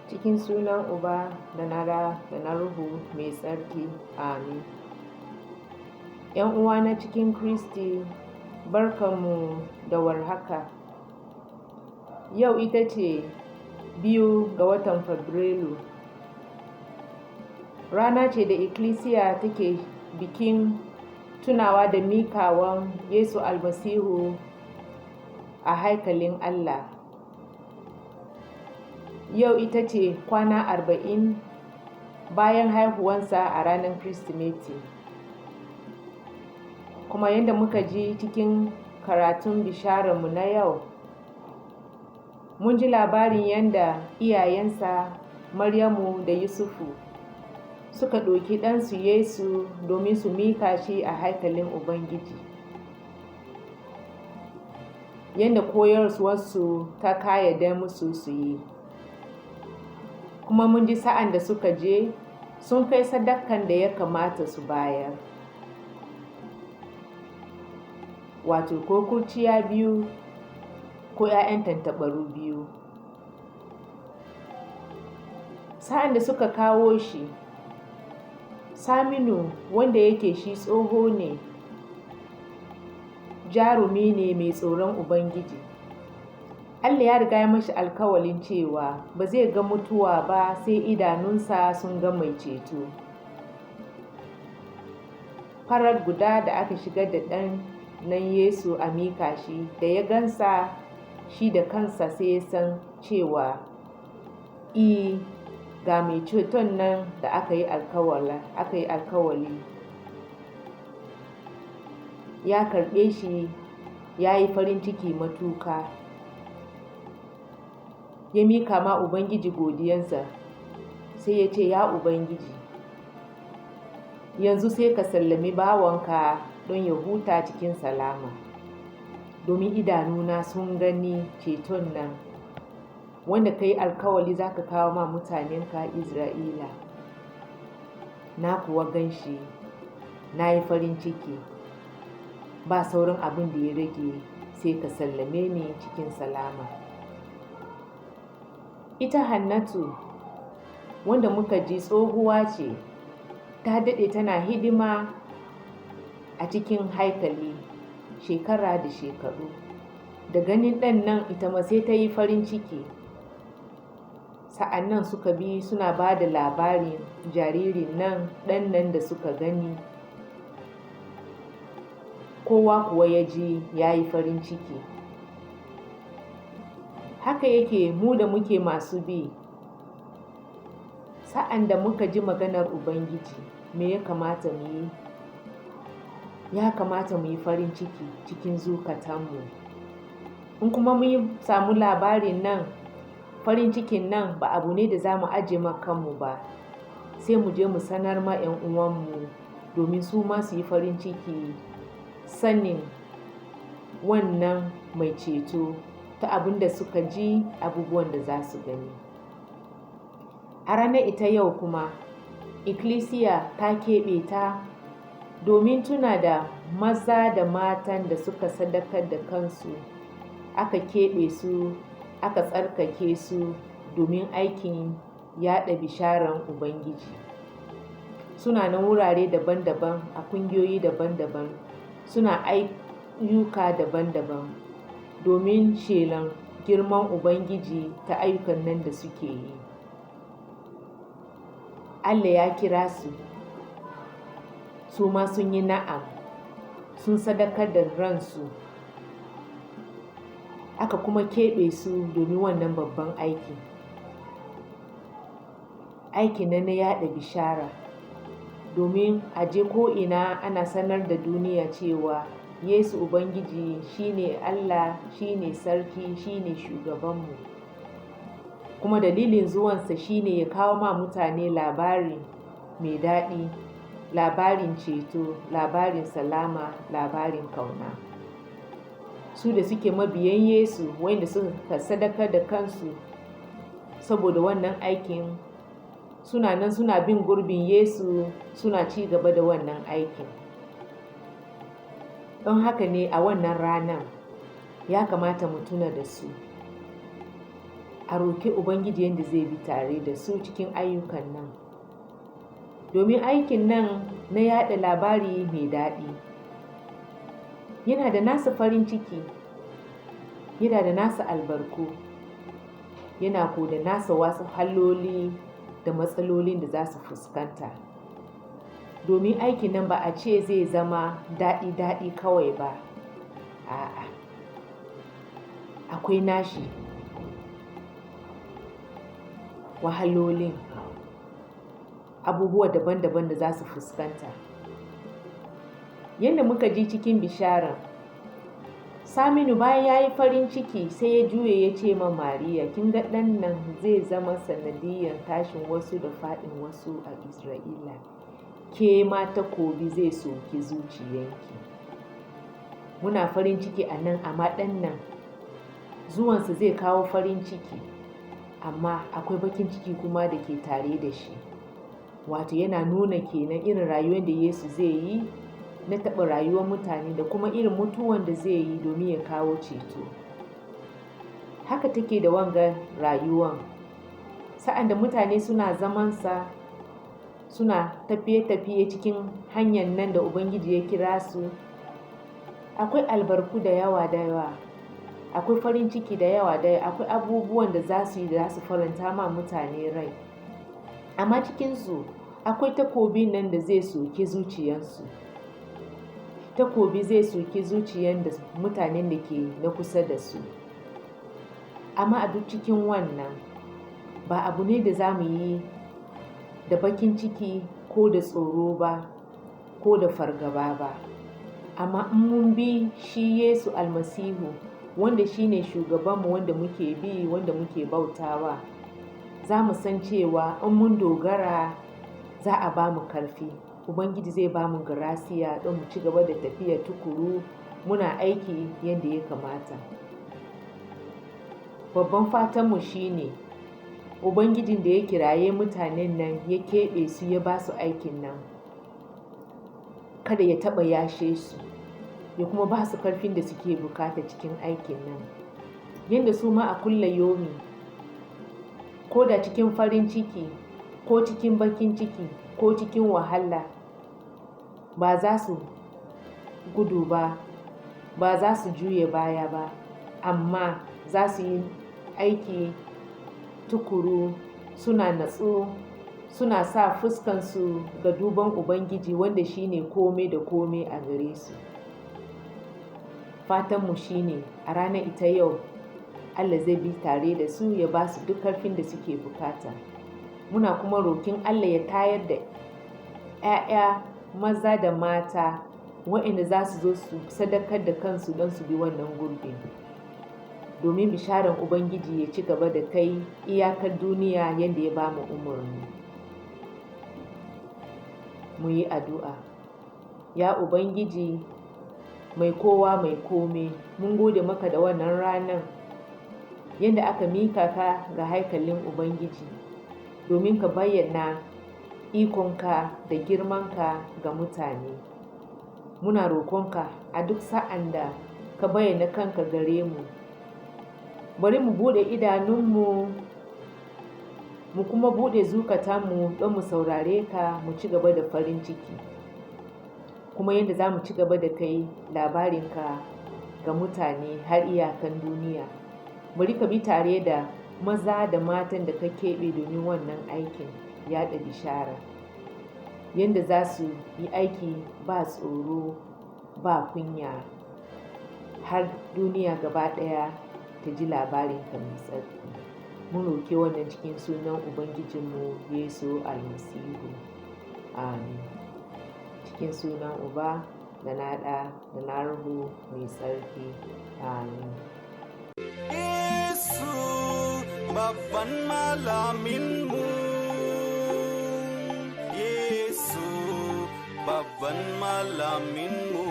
Cikin sunan Uba da na Ɗa da na Ruhu Mai Tsarki. Amin. ‘Yan uwana cikin Kristi, barkanmu da warhaka. Yau ita ce 2 ga watan Fabrairu. Rana ce da Ikkilisiya take bikin tunawa da miƙawan Yesu Almasihu a haikalin Allah. Yau ita ce kwana 40 bayan haihuwansa a ranar Kirsimeti. Kuma yadda muka ji cikin karatun bishararmu na yau, mun ji labarin yadda iyayensa Maryamu da Yusufu suka ɗauki ɗansu Yesu domin su miƙa shi a haikalin Ubangiji. Yadda koyarwarsu ta ƙayyade musu su yi. Kuma mun ji sa'an da suka je sun kai sadakan da ya kamata su bayar. Wato ko kurciya 2 ko ‘ya'yan tantabaru 2. Sa'an da suka kawo shi, Saminu wanda yake shi tsoho ne, jarumi ne mai tsoron Ubangiji. Allah ya riga ya mashi alkawalin cewa ba zai ga mutuwa ba sai idanunsa sun ga mai ceto. Farat guda da aka shigar da ɗan nan Yesu a miƙa shi, da ya gansa shi da kansa sai ya san cewa, I, ga mai ceton nan da aka yi alkawali. Ya karɓe shi, ya yi farin ciki matuƙa. Ya miƙa ma Ubangiji godiyansa, sai ya ce, Ya Ubangiji, yanzu sai ka sallami bawanka don ya huta cikin salama, domin idanuna sun gani ceton nan, wanda ka yi alkawali za ka kawo ma mutanenka Isra'ila. Na kuwa gan shi, na yi farin ciki, ba sauran abin da ya rage sai ka sallame ni cikin salama. Ita Hannatu, wanda muka ji tsohuwa ce, ta daɗe tana hidima a cikin haikali shekara da shekaru. Da ganin ɗan nan ita ma sai ta yi farin ciki. Sa'an nan suka bi suna ba da labarin jaririn nan, ɗan nan da suka gani. Kowa kuwa ya ji ya yi farin ciki. Haka yake mu da muke masu bi. Sa'an da muka ji maganar Ubangiji, me ya kamata mu yi? Ya kamata mu yi farin ciki cikin zukatanmu. In kuma mun samu labarin nan, farin cikin nan ba abu ne da za mu ajiye ma kanmu ba. Sai mu je mu sanar ma ‘yan uwanmu domin su ma su yi farin ciki sanin wannan mai ceto ta abin da suka ji, abubuwan da za su gani. A ranar ita yau kuma, Ikkilisiya ta keɓe ta domin tuna da maza da matan da suka sadakar da kansu, aka keɓe su, aka tsarkake su domin aikin yaɗa bisharar Ubangiji. Suna nan wurare daban-daban, a ƙungiyoyi daban-daban, suna ayyuka daban-daban domin shelan girman Ubangiji ta ayyukan nan da suke yi. Allah ya kira su, su ma sun yi na'am, sun sadakar da ransu, aka kuma keɓe su domin wannan babban aiki. Aiki nan na yaɗa bishara, domin a je ko'ina ana sanar da duniya cewa Yesu Ubangiji shi ne Allah, shi ne Sarki, shi ne shugabanmu. Kuma dalilin zuwansa shi ne ya kawo ma mutane labari mai daɗi, labarin ceto, labarin salama, labarin kauna. Su da suke mabiyan Yesu, wayanda suka sadakar da kansu saboda wannan aikin, suna nan suna bin gurbin Yesu, suna ci gaba da wannan aikin. Don haka ne a wannan ranan ya kamata mu tuna da su. A roki Ubangiji yadda zai bi tare da su cikin ayyukan nan. Domin aikin nan na yaɗa labari mai daɗi yana da nasa farin ciki, yana da nasa albarku, yana ko da nasa wasu haloli da matsalolin da za su fuskanta. Domin aikin nan ba a ce zai zama daɗi-daɗi kawai ba, a'a, akwai nashi wahalolin, abubuwa daban-daban da za su fuskanta. Yadda muka ji cikin bisharan, Saminu bayan ya yi farin ciki sai ya juye ya ce ma Mariya, kin ga ɗan nan zai zama sanadiyyar tashin wasu da faɗin wasu a Isra'ila. Ke ma takobi zai soki zuciyanki. Muna farin ciki a nan, amma ɗan nan zuwansa zai kawo farin ciki, amma akwai bakin ciki kuma da ke tare da shi. Wato yana nuna kenan irin rayuwar da Yesu zai yi na taɓa rayuwar mutane da kuma irin mutuwan da zai yi domin ya kawo ceto. Haka take da wanga rayuwan. Sa'an da mutane suna zamansa, suna tafiye-tafiye cikin hanyar nan da Ubangiji ya kira su, akwai albarku da yawa da yawa, akwai farin ciki da yawa da yawa, akwai abubuwan da za su yi da za su faranta ma mutane rai. Amma cikinsu akwai takobi nan da zai soki zuciyarsu. Takobi zai soki zuciyan da mutanen da ke na kusa da su. Amma a duk cikin wannan ba abu ne da za mu yi da bakin ciki ko da tsoro ba ko da fargaba ba. Amma in mun bi shi Yesu Almasihu, wanda shi ne shugabanmu, wanda muke bi, wanda muke bautawa, za mu san cewa in mun dogara za a ba mu karfi. Ubangiji zai ba mu garasiya don mu ci gaba da tafiya tukuru muna aiki yadda ya kamata. Babban fatanmu shi ne Ubangijin da ya kiraye mutanen nan ya keɓe su ya ba su aikin nan, kada ya taɓa yashe su, ya kuma ba su karfin da suke bukata cikin aikin nan. Yadda su ma a kulla yomi, ko da cikin farin ciki, ko cikin bakin ciki, ko cikin wahala, ba za su gudu ba, ba za su juye baya ba, amma za su yi aiki tukuru, suna natsu, suna sa fuskansu ga duban Ubangiji wanda shi ne kome da kome a gare su. Fatanmu shi ne a ranar ita yau Allah zai bi tare da su ya ba su duk karfin da suke bukata. Muna kuma rokin Allah ya tayar da ‘ya'ya maza da mata waɗanda za su zo su sadakar da kansu don su bi wannan gurbin. Domin bisharan Ubangiji ya ci gaba da kai iyakar duniya yadda ya ba mu umarni. Mu yi addu'a. Ya Ubangiji mai kowa mai kome, mun gode maka da wannan ranar yadda aka mika ka ga haikalin Ubangiji domin ka bayyana ikonka da girmanka ga mutane. Muna roƙonka a duk sa'an da ka bayyana kanka gare mu, bari mu buɗe idanunmu mu kuma buɗe zukatanmu don mu saurare ka, mu ci gaba da farin ciki. Kuma yadda za mu ci gaba da kai labarinka ga mutane har iyakan duniya. Bari ka bi tare da maza da matan da ka keɓe domin wannan aikin yaɗa bishara. Yadda za su yi aiki ba tsoro ba kunya har duniya gaba ɗaya ta ji labarinka mai tsarki. Mun roki wannan cikin sunan Ubangijinmu Yesu Almasihu. Amin. Cikin sunan Uba da na Ɗa da na Ruhu mai tsarki. Amin. Yesu babban malaminmu, Yesu babban malaminmu.